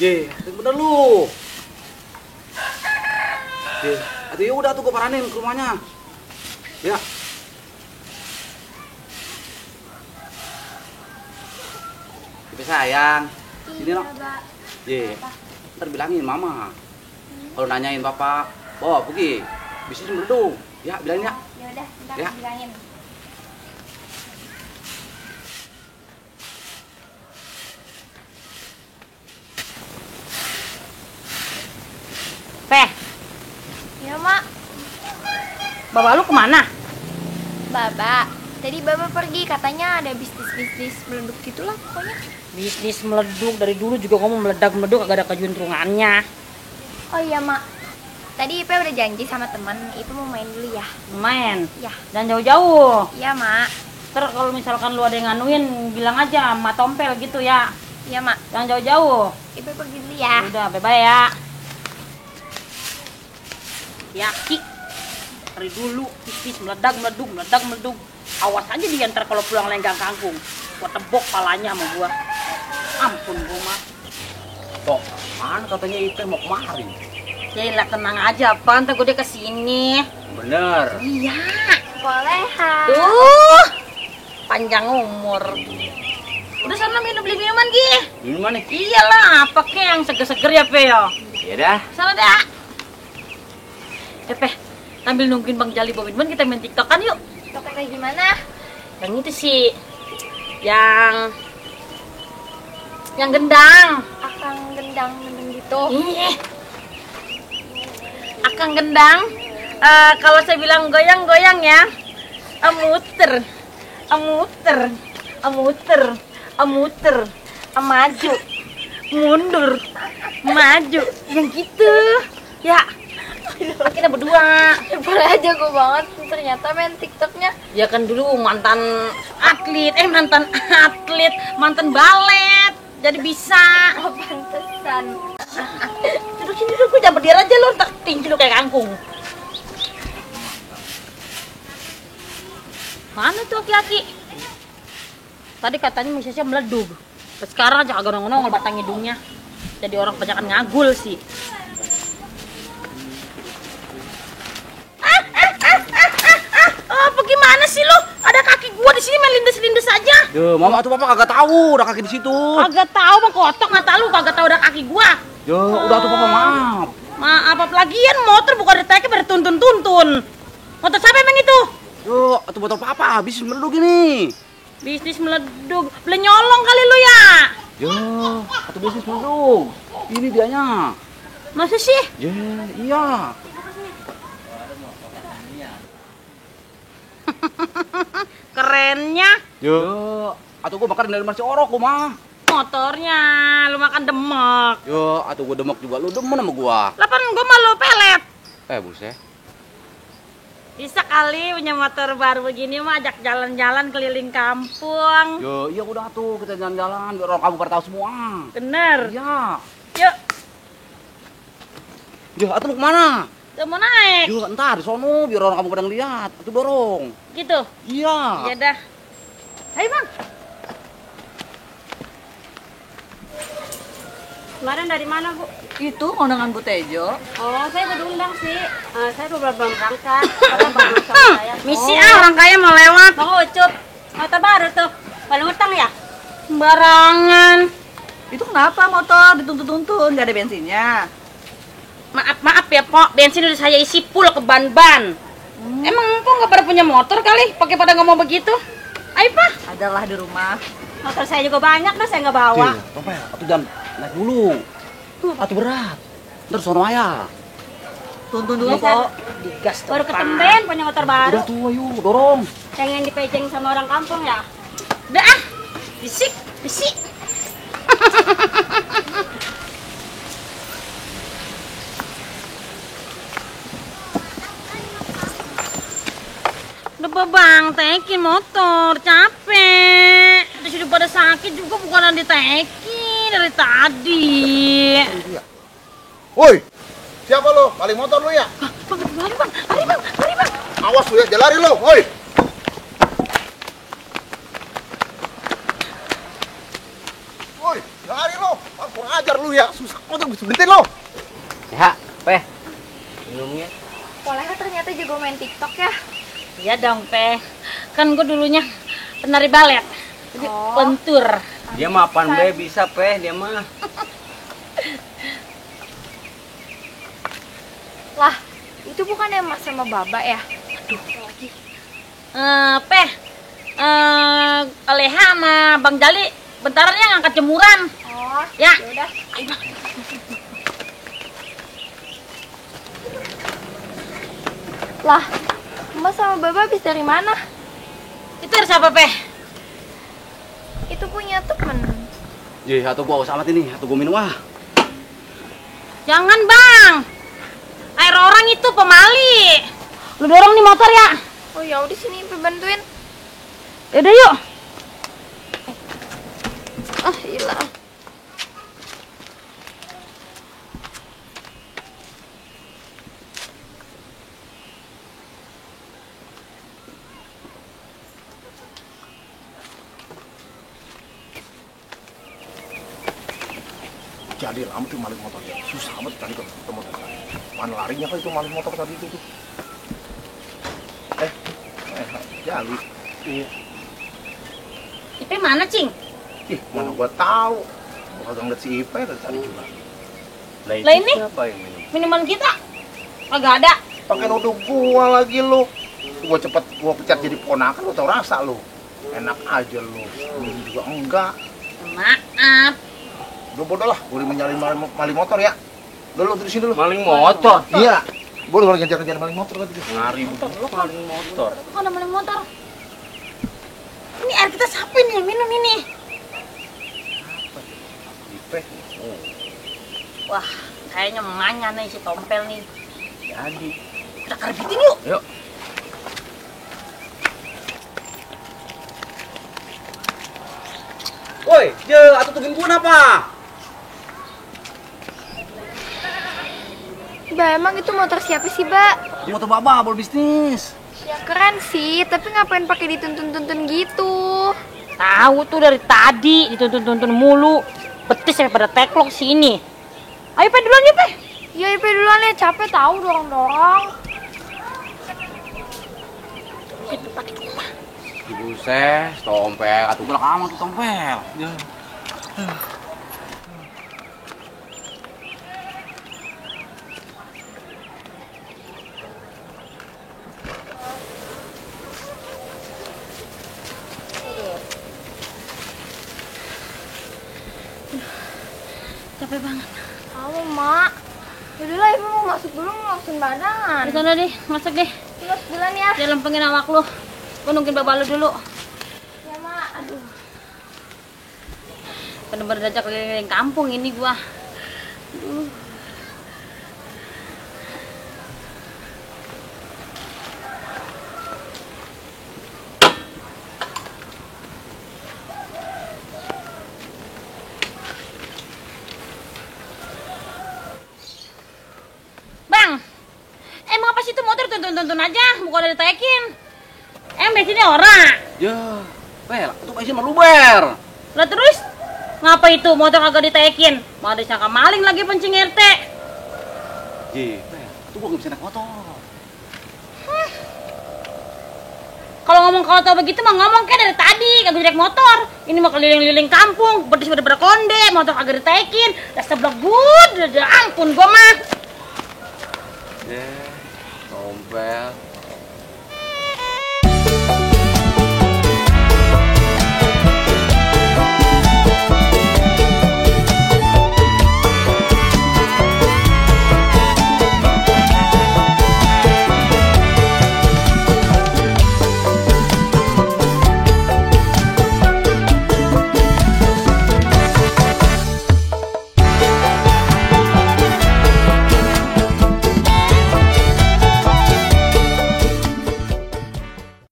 Ye, bener lu. Ye, aduh ya udah tuh gue paranin ke rumahnya. Ya. Tapi sayang, ini no. Ye, ntar bilangin mama. Kalau nanyain papa, bawa pergi. Bisnis meledung. Ya, bilangin ya. Ya udah, ntar Ya. bilangin. Peh, Ya, Mak. bapak lu kemana? Baba, tadi Baba pergi katanya ada bisnis-bisnis meleduk gitulah pokoknya. Bisnis meleduk, dari dulu juga kamu meledak-meleduk kagak ada kejuntrungannya. Oh iya, Mak. Tadi Ipe udah janji sama temen, Ipe mau main dulu ya. Main, Ya. dan jauh-jauh. Iya, Mak. Ntar kalau misalkan lu ada yang nganuin, bilang aja sama tompel gitu ya. Iya, Mak. Jangan jauh-jauh. Ipe pergi dulu ya. Udah, bye-bye ya. Yaki, dari dulu bisnis meledak-meleduk. Awas aja dia ntar kalau pulang lenggang kangkung. Gua tebok palanya sama gua. Ampun gua mah. Kok, mana katanya Ipe mau kemari? Yaelah tenang aja, apa ntar gua dia kesini. Bener. Iya. Bolehan. Tuh, panjang umur. Udah sana beli minuman Gi. Minuman nih? Iyalah, apa kek yang seger-seger ya Pe ya? Ya dah. Sana dah. Pe, sambil nungguin Bang Jali bawa minuman kita main TikTokan yuk. TikTok kayak gimana? Yang itu sih, yang gendang. Akang gendang-gendang gitu. Ih, Akang gendang. Kalau saya bilang goyang-goyang ya, muter, muter, maju, mundur, maju, yang gitu. Ya, kita berdua. Boleh aja gue banget. Ternyata main TikToknya. Ya kan dulu mantan balet, jadi bisa. Oh, pantesan. Duduk sini dulu, jangan berdiri aja lu, tak tinggi lu kayak kangkung. Mana tuh aki-aki? Tadi katanya misalnya meledug. Sekarang aja agak nongol batang hidungnya. Jadi orang kebanyakan ngagul sih. Apa gimana sih lu? Ada kaki gua di sini main lindes-lindes aja. Duh, mama tuh papa kagak tahu udah kaki di situ. Kagak tahu bang, kotok mata lu kagak tahu ada kaki gua. Duh, udah tuh papa maaf. Maaf apa lagian motor bukan ditanya bertuntun-tuntun. Motor siapa emang itu? Duh, itu botol papa habis meleduk gini. Bisnis meleduk, beli nyolong kali lu ya? Yo, atau bisnis meleduk. Ini dianya. Masa sih? Ya, iya. Kerennya Yo, atau gua makan dari masih orok gua mah. motornya, lu makan demek. Yo, atau gua demek juga lu demen sama gua. Lapan gua malu pelet. Buset. Bisa kali punya motor baru begini mah ajak jalan-jalan keliling kampung. Yo, iya udah tuh kita jalan-jalan biar orang kamu pada tahu semua. Bener. Iya. Yuk, Yo, atau mau kemana? udah mau naik. Yo, ntar di sono biar orang kamu pada ngeliat. Atau dorong. Gitu. Iya. Ya dah. Ayo bang. Kemarin dari mana bu? Itu kondangan Bu Tejo. Oh, saya udah diundang sih. Saya belum berangkat. Misi Oh. orang kaya mau lewat. Bang Ucup, motor baru tuh. Paling utang ya? Sembarangan. Itu kenapa motor dituntun-tuntun, nggak ada bensinnya? Maaf ya, Pok. Bensin udah saya isi full ke ban-ban. Emang Pok nggak pada punya motor kali? Pakai pada ngomong begitu? Ayo, Pak. Adalah di rumah. Motor saya juga banyak, nah saya nggak bawa. Papa, atau jangan naik dulu. Tuh, atau berat. Ntar sono aja. Tuntun dulu Biasa. kok. Digas tuh. Baru ketemben punya motor baru. Udah tuh, ayo dorong. Pengen dipejeng sama orang kampung ya? Udah ah, bisik. Udah bang, tekin motor, capek. Udah sudah pada sakit juga bukan ditekin dari tadi. Woi, siapa lo? Maling motor lo ya? Bang, lari bang. Awas lo ya, jangan lari lo, woi. Woi, jangan lari lo. kurang ajar lu ya. Susah motor bisa berhenti lo. Ya, Peh. Minumnya. Polanya ternyata jago main TikTok ya. Iya dong, Teh. Kan gue dulunya penari balet. Jadi pentur. Dia mah apaan be bisa Peh, dia mah. Lah, itu bukannya Mas sama Baba ya? Peh. Leha sama Bang Jali bentaran ya ngangkat jemuran. Oh, Ya. yaudah. Lah, Mas sama Baba habis dari mana? Itu dari siapa, Peh? Itu punya temen. Ye, atuh gua awas amat ini, atuh gua minum ah. Jangan, Bang. Air orang itu pemali. Lu dorong nih motor ya. Oh ya udah sini bantuin. Yaudah yuk. Ah, hilang. Jadi lama tuh maling motor ya. Susah amat tadi ketemu tadi. Mana larinya kan itu maling motor tadi itu tuh. Jali. Iya. Ipe mana, Cing? Ih, mana gua tahu. Gua kagak ngeliat si Ipe dari tadi juga. Lah ini? Siapa yang minum? Minuman kita kagak ada. Pakai nuduh gua lagi lu. Gua cepet gua pecat jadi ponakan lu tau rasa lu. Enak aja lu. Lu juga enggak. Maaf. Udah bodoh lah, boleh menyalin maling motor ya. Dulu di sini dulu. Maling motor. Iya. Boleh kalau ngejar-ngejar maling motor tadi. Ngari maling motor. Kok ada maling motor? Ini air kita siapa nih yang minum ini? Ipe. Wah, kayaknya emaknya nih si Tompel nih. Jadi. Kita karbitin yuk. Yuk. Woi, je, atuh tungguin gua apa? Mbak, emang itu motor siapa sih, Mbak? Motor Baba, bol bisnis. Ya keren sih, tapi ngapain pakai dituntun-tuntun gitu? Tahu tuh dari tadi dituntun-tuntun mulu. Betis sampai pada teklok sini. Ayo Pe duluan yuk Pe. Ya, Ipe duluan ya, capek tahu dorong-dorong. Buset, tompel, atuh gelak amat tuh tompel. Ya. Capek banget. Kamu, Mak. Yaudahlah, Ipe mau masuk dulu, mau ngelakuin badan. Di sana deh, masuk deh. Terus duluan ya. Dia lempengin awak lu. Gua nungguin bapak lu dulu. Ya, Mak. Aduh. Bener-bener diajak keliling kampung ini gua. Bang, emang apa sih itu motor tuntun-tuntun aja, bukan ada ditekin. Bensinnya ora. Ya, pel, atuh bensin mah luber. Lah terus, ngapa itu motor kagak ditekin? Malah disangka maling lagi pencing RT. Ye, pel, atuh gua nggak bisa naik motor. Kalau ngomong kalau tau begitu mah ngomong kayak dari tadi, kagak bisa naik motor. Ini mah keliling-liling kampung, betis pada berkonde, motor kagak ditekin. Dah seblegut, udah ampun gua mah. Ye, tompel.